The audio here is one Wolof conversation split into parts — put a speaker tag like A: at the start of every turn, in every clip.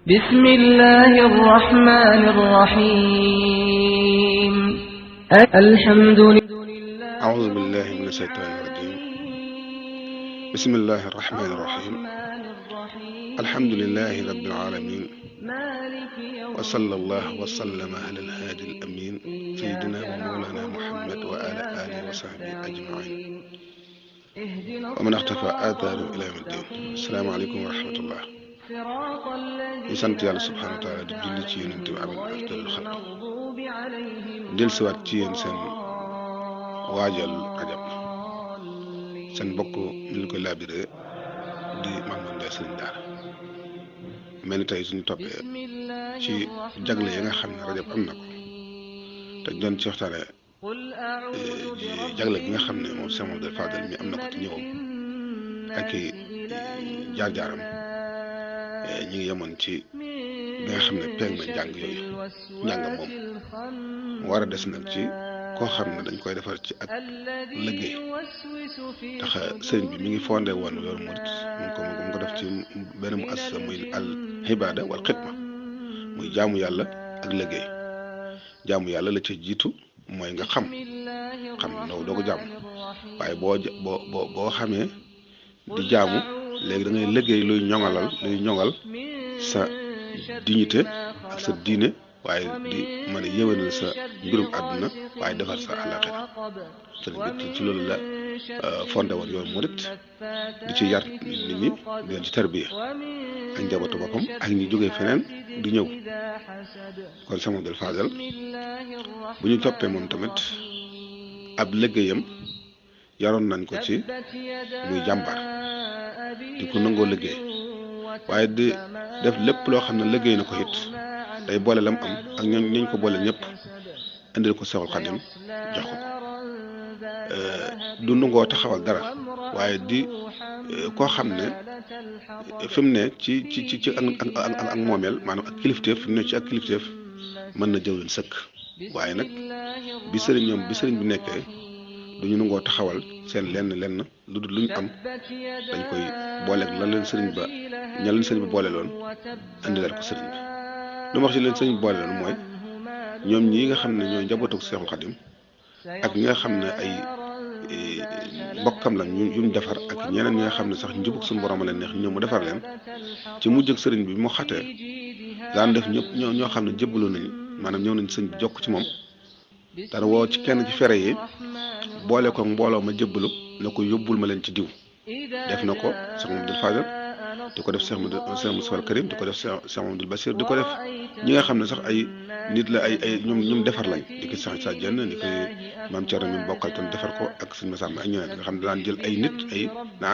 A: بسم الله الرحمن الرحيم الحمد لله
B: أعوذ بالله من الشيطان الرجيم بسم الله الرحمن الرحيم الحمد لله رب العالمين وصلى الله وسلم على الهادي الأمين سيدنا ومولانا محمد وعلى آله وصحبه أجمعين ومن اختفى آثاره إلى يوم الدين. السلام عليكم ورحمة الله. di sant yàlla subhanahu wa taala di julli ci yonent bi amin afdalul xalq del siwaat ci yéen seen waajal rajab seen mbokk mi ñu koy labiré di Mamadou Ndiaye Serigne Daara mel ni tey suñu toppee ci jagle yi nga xam ne rajab am na ko te doon ci waxtaane jagle bi nga xam ne moom Cheikh Mamadou Fadel mi am na ko ci ñëwam ak i jaar-jaaram ñi ngi yemoon ci bi nga xam ne peeg na njàng yooyu njàng moom mu war a des nag ci koo xam ne dañ koy defar ci ak liggéey tax sëriñ bi mi ngi fondé woon yoonu murit mu ko def ci benn mu as muy al ibada wal xidma muy jaamu yàlla ak liggéey jaamu yàlla la ci jiitu mooy nga xam doo ko jaamu waaye boo xamee di jaamu léegi da ngay liggéey luy ñoŋal sa dignité ak sa diine waaye di mën a yéwénal sa mbirum àdduna waaye defar sa àllaaxira sëriñ bi ci loolu la fondé woon yoonu murit di ci yar nit ñi di leen ci tarbiya ak njabootu boppam ak ñi jógee feneen di ñëw kon Cheikh Mamadou Fadel bu ñu toppee moom tamit ab liggéeyam yaroon nañ ko ci muy jàmbaar di ko nangoo liggéey waaye di def lépp loo xam ne liggéey na ko it day boole lam am ak ñañ ko boole ñëpp indil ko Seexul Xadim jox ko du nangoo taxawal dara waaye di koo xam ne fi mu ne ci ak moomeel maanaam ak kilifteef fi mu ne ci ak kilifteef mën na jëw leen sëkk waaye nag bi sëriñ bi nekkee duñu nangoo taxawal seen lenn lu dul luñ am dañ koy booleeg ña leen sëriñ ba boole loon indilaat ko sëriñ bi lu ma wax ci leen sëriñ bi boole loon mooy ñoom ñi nga xam ne ñooy njabootu Seexul Xadim ak ñi nga xam ne ay mbokkam lañ yuñ defar ak ñeneen ñi nga xam ne sax njubug suñu borom a leen neex ñoom mu defar leen ci mujj ak sëriñ bi mu xatee daan def ñëpp ñoo xam ne jébbaloo nañ maanaam ñëw nañ sëriñ bi jokk ci moom dara woo ci kenn ci fere yi boole ko mbooloo ma jébbalu na ko yóbbul ma leen ci diw def na ko Cheikh Mamadou Fadel di ko def Cheikh Moustapha Karim di ko def Cheikh Mamadou Bassir di ko def ñi nga xam ne sax ay nit la ay ñoom defar lañ di ko Cheikh Sa Dieng di ko maam Thierno mi bokkal tan defar ko ak suñu Massamba ak ñeneen nga xam ne daan jël ay nit ay na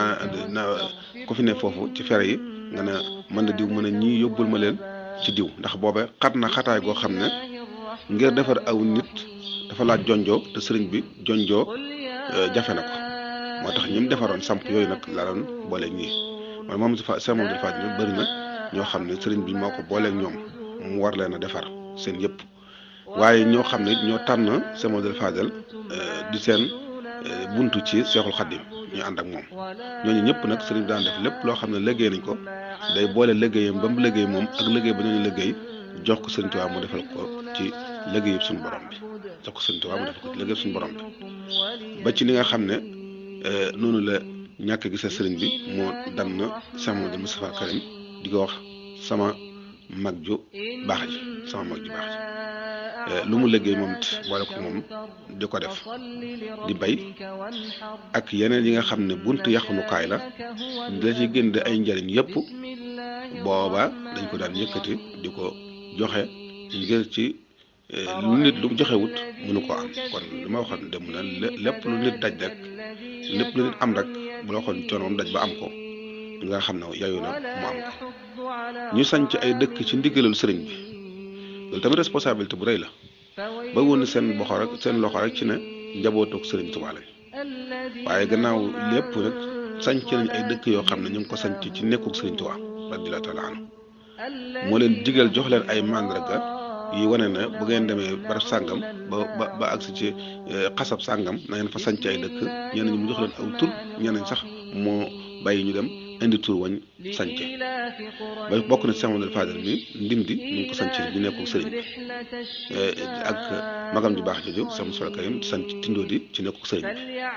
B: ku fi ne foofu ci fere yi nga ne mën na diw mën a ñii yóbbul ma leen ci diw ndax booba xat na xataay goo xam ne ngir defar aw nit dafa laaj jonjoo te sëriñ bi jonjoo jafe na ko moo tax ñi mu defaroon samp yooyu nag la doon booleeg ñii mooy moom Cheikh Mamadou Fadel bëri na ñoo xam ne sëriñ bi moo ko booleeg ñoom mu war leen a defar seen yëpp waaye ñoo xam ne ñoo tànn Cheikh Mamadou Fadel di seen buntu ci Seexul Xadim ñu ànd ak moom ñooñu ñëpp nag sëriñ bi daan def lépp loo xam ne liggéey nañ ko day boole liggéeyam ba mu liggéey moom ak liggéey ba ñooñu liggéey jox ko sëriñ Tuubaa mu defal ko ci liggéeyub suñu borom bi jox ko sëriñ Tuubaa mu defal ko ci liggéeyub suñu borom bi ba ci li nga xam ne noonu la ñàkk gisee sëriñ bi moo dan na Cheikh Mamadou Moustapha Karim di ko wax sama mag ju baax ji lu mu liggéey moom it boole ko moom di ko def di bay ak yeneen yi nga xam ne buntu yàqunukaay la da ci gën di ay njariñ yëpp booba dañ ko daan yëkkati di ko joxe ngir ci lu nit lu joxewut mënu ko am kon li ma waxoon dem na lépp lu nit daj rek lépp lu nit am rek bu la waxoon coonoom daj ba am ko nga xam ne yayu na mu am ko ñu sañc ay dëkk ci ndigalal sëriñ bi loolu tamit responsabilité bu rëy la ba woon seen loxo rek ci ne njabootoog sëriñ Tuubaa lañ waaye gannaaw lépp rek sañc nañ ay dëkk yoo xam ne ñu ngi ko sañc ci nekkug sëriñ Tuubaa radiyallaahu taala anhu moo leen digal jox leen ay mandarga yi wane ne bu ngeen demee barab sàngam ba agsi ci xasab sàngam na ngeen fa sañc ay dëkk ñeneen ñi mu jox leen aw tur ñeneen sax moo bàyyi ñu dem indi tur wañ sànce ba bokk na ci Cheikh Mamadou Fadal mi ndindi ñu ko sànce bi nekkul sëriñ bi ak magam ju baax jooju sama sol karim sant tindoo di ci nekkul sëriñ bi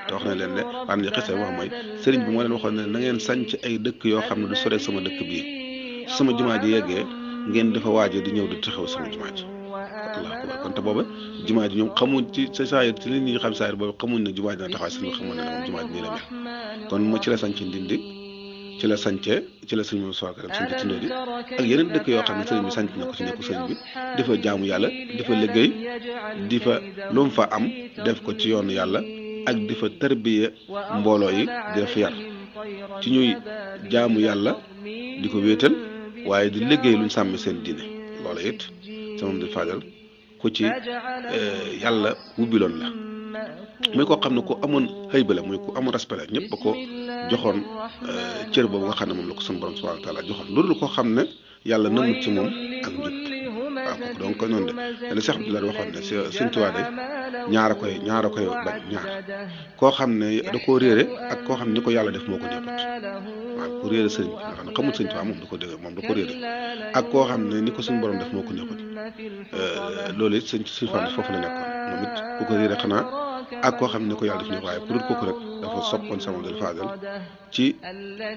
B: te wax na leen ne waan ni xese wax mooy sëriñ bi moo leen waxoon ne na ngeen sànc ay dëkk yoo xam ne du sore sama dëkk bii sama jumaa ji yeggee ngeen dafa waaje di ñëw di taxaw sama jumaa ji allah akbar kon te booba jumaa ji ñoom xamuñ ci sa saayir ci li ñuy xam saayir boobu xamuñ ne jumaa ji dina taxaw sëriñ bi xamoon ne moom jumaa ji nii la mel kon moo ci la sànc ndindi ci la sànce ci la sëriñ moom soaka dem sànce tindoo di ak yeneen dëkk yoo xam ne sëriñ bi sànc na ko ci nekku sëriñ bi dafa jaamu yàlla dafa liggéey di fa lu mu fa am def ko ci yoonu yàlla ak di fa tarbiya mbooloo yi di fa yar ci ñuy jaamu yàlla di ko wéetal waaye di liggéey luñ sàmm seen diine loola it sama di Fadal ku ci yàlla wubbiloon la muy koo xam ne ku amoon xëy ba la muy ku amoon respect la ñëpp ba ko joxoon cër boobu nga xam ne moom la ko sunu borom subhanahu wa taala joxoon loolu koo xam ne yàlla namut ci moom ak njub waaw kooku donc ko noonu de Cheikh Abdoulaye waxoon ne Sëñ Tuubaa de ñaara koy bañ ñaar koo xam ne da koo réere ak koo xam ne ni ko yàlla def moo ko neexut waaw ku réere sëriñ bi nga xam ne xamul Sëñ Tuubaa moom da ko dégg moom da ko réere ak koo xam ne ni ko suñu borom def moo ko neexut loolu it sëñ Fall foofu la nekkoon moom it ku ko réere xanaa ak koo xam ne ko yàlla def ni waaye ku dul kooku rek dafa soppoon sama Mamadou Fadal ci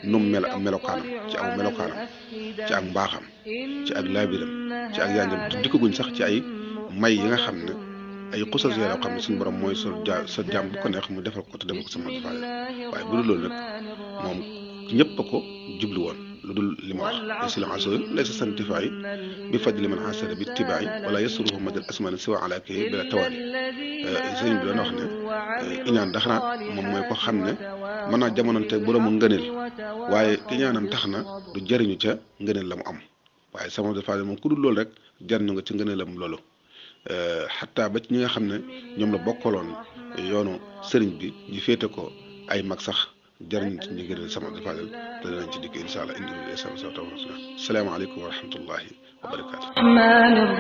B: num mel am melokaanam ci aw melokaanam ci ak mbaaxam ci ak laabiram ci ak yanjam dikkaguñ sax ci ay may yi nga xam ne ay xusas yoo xam ne suñu borom mooy sa jàmm bu ko neex mu defal ko te defal ko sama Mamadou Fadal waaye bu dul loolu nag moom ñëpp a ko jublu woon lu dul li ma wax silence lay sa santifaay bi fadli man xasara bi tibaay wala yasruhu madal asmani siwa ala kay bila tawaali sëriñ bi doon wax ne iñaan daxanaa moom mooy ko xam ne mën naa jamononte boroomu ngëneel waaye ki ñaanam tax na du jëriñu ca ngëneel la mu am waaye sama Mamadou Fadal moom ku dul loolu rek jëriñu nga ci ngëneelam loolu xataa ba ci ñi nga xam ne ñoom la bokkaloon yoonu sëriñ bi ñu féete ko ay mag sax jërëjëf ñu ngi gërëm sama Fadal te danañ ci dikk incha allah indi sama taw salaamaaleykum wa rahmatullahi wa barakaatu.
A: rahmaanir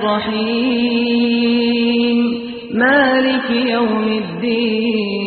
A: rahiim maaliki yawmid diin